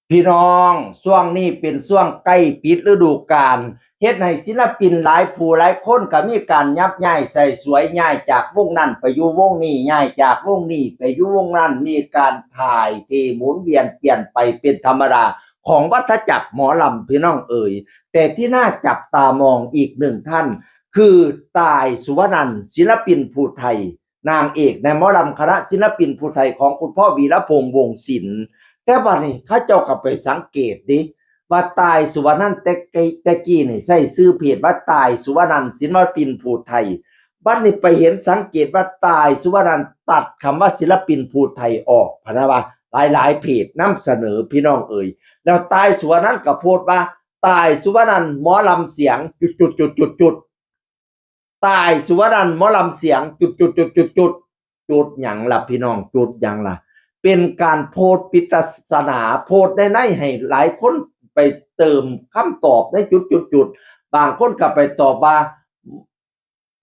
ພີ່ນ້ອງ, ຊ່ວງນີ້ເປັນຊ່ວງໃກ້ປິດລະດູການ ເຮັດໃຫ້ສິລະປິນຫຼາຍຜູ້ຫຼາຍຄົນກໍມີການຍັບຍ້າຍໃສ່ສວຍ, ຍ້າຍຈາກວົງນັ້ນໄປຢູ່ວົງນີ້, ຍ້າຍຈາກວົງນີ້ໄປຢູ່ວົງນັ້ນ, ມີການຖ່າຍເທໝູນວຽນປ່ຽນໄປເປັນທຳມະດາຂອງວັດທະຈັກໝໍລຳ ພີ່ນ້ອງເອີຍ. ແຕ່ທີ່ໜ້າຈັບຕາມອງອີກໜຶ່ງທ່ານ ຄື ຕ່າຍ ສຸວະນັນ ສິລະປິນຜູ້ໄທ ນາງເອກໃນໝໍລຳຄະນະສິລະປິນຜູ້ໄທຂອງຄຸນພໍ່ ວີລະພົງ ວົງສິນ. ແຕ່ບັດນີ້ເຂົາເຈົ້າກໍໄປສັງເກດເດ້ ວ່າຕ່າຍ ສຸວະນັນ ແຕ່ ແຕ່ກີ້ນີ້ໃຊ້ຊື່ເພຈວ່າ ຕ່າຍ ສຸວະນັນ ສິລະປິນຜູ້ໄທ. ບັດນີ້ໄປເຫັນສັງເກດວ່າ ຕ່າຍ ສຸວະນັນ ຕັດຄຳວ່າສິລະປິນຜູ້ໄທອອກ ພະນະວ່າ ຫຼາຍໆເພຈນຳສະເໜີ ພີ່ນ້ອງເອີຍ. ແລ້ວຕ່າຍ ສຸວະນັນ ກໍໂພສວ່າ ຕ່າຍ ສຸວະນັນ ໝໍລຳສຽງ ຈຸດໆໆໆ ຕ່າຍ ສຸວະນັນ ໝໍລຳສຽງ ຈຸດໆໆໆ ຈຸດຫຍັງລະພີ່ນ້ອງ ຈຸດຫຍັງລະ? ເປັນການໂພສປິດສະໜາ ໂພສໃນໃນໃຫ້ຫຼາຍຄົນໄປເຕີມຄຳຕອບໃນຈຸດໆໆ ບາງຄົນກໍໄປຕອບວ່າ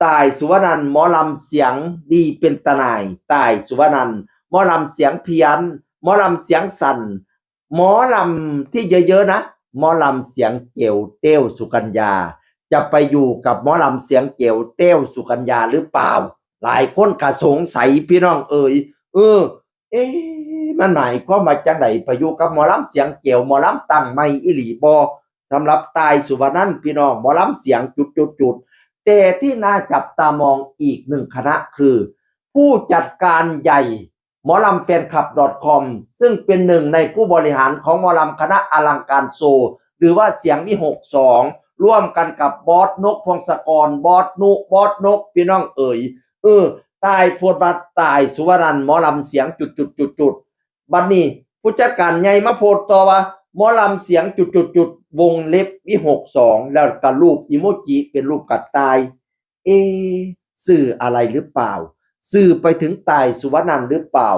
ຕ່າຍ ສຸວະນັນ ໝໍລຳສຽງດີເປັນຕາໜ່າຍ, ຕ່າຍ ສຸວະນັນ ໝໍລຳສຽງພຽນ, ໝໍລຳສຽງສັ້ນ, ໝໍລຳທີ່ເຍີະໆນະ ໝໍລຳສຽງແກວ ແຕ້ວ ສຸກັນຍາ ຈະໄປຢູ່ກັບໝໍລຳສຽງແກວ ແຕ້ວ ສຸກັນຍາ ຫຼືເປົ່າ? ຫຼາຍຄົນກໍສົງໄສ ພີ່ນ້ອງເອີຍ. ເອີ ເອ ມັນໝາຍຄວາມວ່າຈັ່ງໃດ ໄປຢູ່ກັບໝໍລຳສຽງແກວ ໝໍລຳຕັ້ງໃໝ່ອີ່ຫຼີບໍ່? ສຳລັບຕ່າຍ ສຸວະນັນ ພີ່ນ້ອງ ໝໍລຳສຽງຈຸດໆໆ. ແຕ່ທີ່ໜ້າຈັບຕາມອງອີກໜຶ່ງຄະນະ ຄື ຜູ້ຈັດການໃຫຍ່ ໝໍລຳແຟນຄລັບດອດຄອມ ຊຶ່ງເປັນໜຶ່ງໃນຜູ້ບໍລິຫານຂອງໝໍລຳຄະນະອະລັງການໂຊ ຫຼືວ່າສຽງວິຫົກສອງ ຮ່ວມກັນກັບບອສນົກ ພົງສະກອນ ບອສນຸ ບອສນົກ ພີ່ນ້ອງເອີຍ. ເອີ ຕ່າຍ ໂພດວ່າ ຕ່າຍ ສຸວະນັນ ໝໍລຳສຽງ ຈຸດໆໆ. ບັດນີ້ຜູ້ຈັດການໃຫຍ່ມາໂພດຕໍ່ວ່າ ໝໍລຳສຽງ ຈຸດໆໆ ວົງເລັບ ວິຫົກສອງ ແລ້ວກະຮູບອີໂມຈິເປັນຮູບກະຕ່າຍ. ເອ ສື່ອະໄລຫຼືເປົ່າ? ສື່ໄປເຖິງຕ່າຍ ສຸວະນັນ ຫຼືເປົ່າ?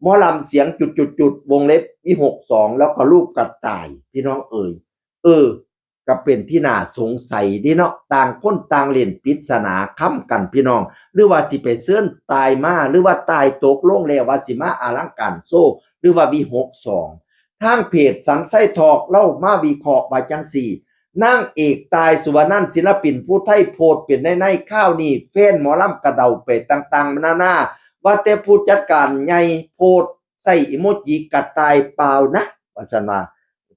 ໝໍລຳສຽງ ຈຸດໆໆ ວົງເລັບ ວິຫົກສອງ ແລ້ວກໍຮູບກະຕ່າຍ ພີ່ນ້ອງເອີຍ. ເອີ ກໍເປັນທີ່ໜ້າສົງໄສເດ້ເນາະ, ຕ່າງຄົນຕ່າງຫຼິ້ນປິດສະໜາຄຳກັນ ພີ່ນ້ອງ, ຫຼືວ່າຊິໄປເຊີນຕ່າຍມາ ຫຼືວ່າຕ່າຍຕົກລົງແລ້ວວ່າຊິມາອະລັງການໂຊ ຫຼືວ່າວິຫົກສອງ. ທາງເພຈສັນໄຊທອກ ເລົ່າມາວິເຄາະວ່າຈັ່ງຊີ້, ນາງເອກຕ່າຍ ສຸວະນັນ ສິລະປິນຜູ້ໄທ ໂພດເປັນໃນໆ, ຄາວນີ້ແຟນໝໍລຳກະເດົາໄປຕ່າງໆນານາ, ວ່າແຕ່ຜູ້ຈັດການໃຫຍ່ໂພດໃສ່ອີໂມຈິກະຕ່າຍເປົ່ານະ ວ່າຊັ້ນວ່າ.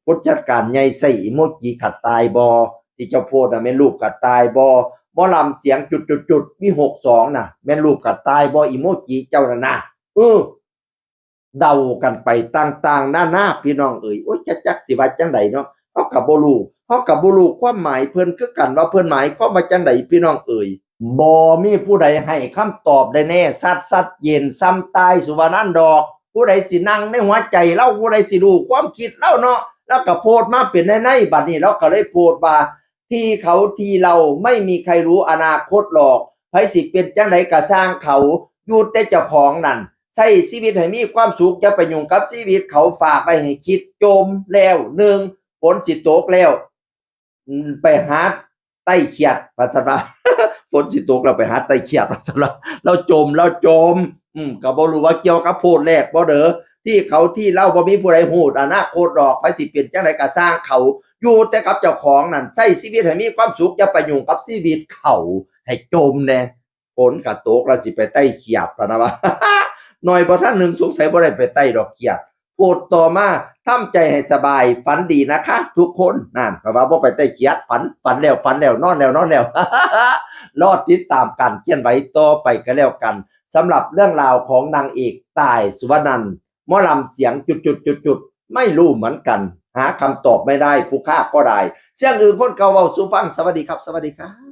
ຜູ້ຈັດການໃຫຍ່ໃສ່ອີໂມຈິກະຕ່າຍບໍ່? ທີ່ເຈົ້າໂພດນະແມ່ນຮູບກະຕ່າຍບໍ່? ໝໍລຳສຽງຈຸດໆໆ ວິຫົກສອງນະ ແມ່ນຮູບກະຕ່າຍບໍ່? ອີໂມຈິເຈົ້ານັ້ນນະ. ເອີ ເດົາກັນໄປຕ່າງໆນານາ ພີ່ນ້ອງເອີຍ. ໂອ້ຍ ຈັກ ຈັກຊິວ່າຈັ່ງໃດເນາະ, ເຮົາກໍບໍ່ຮູ້ ເຮົາກໍບໍ່ຮູ້ຄວາມໝາຍເພິ່ນຄືກັນ ວ່າເພິ່ນໝາຍຄວາມວ່າຈັ່ງໃດ ພີ່ນ້ອງເອີຍ. ບໍ່ມີຜູ້ໃດໃຫ້ຄຳຕອບໄດ້ແນ່ຊັດ ຊັດເຈນສ່ຳຕ່າຍ ສຸວະນັນ ດອກ. ຜູ້ໃດຊິນັ່ງໃນຫົວໃຈລາວ? ຜູ້ໃດຊິຮູ້ຄວາມຄິດລາວເນາະ? ລາວກໍໂພດມາເປັນໃນໆ, ບັດນີ້ລາວກໍເລີຍໂພດວ່າ ທີ່ເຂົາທີ່ເຮົາໄມ່ມີໃຄຮູ້ອະນາຄົດຫຼອກ, ໃຜຊິເປັນຈັ່ງໃດກໍຊ່າງເຂົາ, ຢູ່ແຕ່ເຈົ້າຂອງນັ້ນ ໃຊ້ຊີວິດໃຫ້ມີຄວາມສຸກ, ຢ່າໄປຫຍຸ້ງກັບຊີວິດເຂົາ, ຝາກໄວ້ໃຫ້ຄິດ. ຈົມແລ້ວໜຶ່ງ, ຝົນຊິຕົກແລ້ວ ໄປຫາໄຕ້ຂຽດ ວ່າຊັ້ນວ່າ. ຝົນຊິຕົກແລ້ວໄປຫາໄຕ້ຂຽດ ວ່າຊັ້ນວ່າ. ລາວຈົມ ລາວຈົມ. ອືມ ກໍບໍ່ຮູ້ວ່າກ່ຽວກັບໂພດແລກບໍ່ເດີ. ທີ່ເຂົາທີ່ເຮົາບໍ່ມີຜູ້ໃດຮູ້ອະນາຄົດດອກ, ໃຜຊິເປັນຈັ່ງໃດກໍຊ່າງເຂົາ, ຢູ່ແຕ່ກັບເຈົ້າຂອງນັ້ນ, ໃຊ້ຊີວິດໃຫ້ມີຄວາມສຸກ, ຢ່າໄປຫຍຸ້ງກັບຊີວິດເຂົາ, ໃຫ້ຈົມແດ່. ຝົນກະຕົກ ລາວຊິໄປໄຕ້ຂຽດ ພະນະວ່າ. ໜ້ອຍບໍ່ທັນໜຶ່ງ ສົງໄສບໍ່ໄດ້ໄປໄຕ້ດອກຂຽດ. ໂພດຕໍ່ມາ ທຳໃຈໃຫ້ສະບາຍ ຝັນດີນະຄະທຸກຄົນ. ນັ້ນ ເຂົາວ່າບໍ່ໄປໄຕ້ຂຽດ ຝັນ ຝັນແລ້ວ ຝັນແລ້ວ ນອນແລ້ວ ນອນແລ້ວ. ລໍຕິດຕາມການເຄື່ອນໄຫວຕໍ່ໄປກໍແລ້ວກັນ ສຳລັບເລື່ອງລາວຂອງນາງເອກຕ່າຍ ສຸວະນັນ ໝໍລຳສຽງຈຸດໆໆໆ ໄມ່ຮູ້ເໝືອນກັນ ຫາຄຳຕອບໄມ່ໄດ້ ຜູ້ຂ້າກໍໄດ້. ສຽງອື່ນຄົນເກົ່າເວົ້າສູ່ຟັງ. ສະຫວັດດີຄັບ ສະຫວັດດີຄັບ.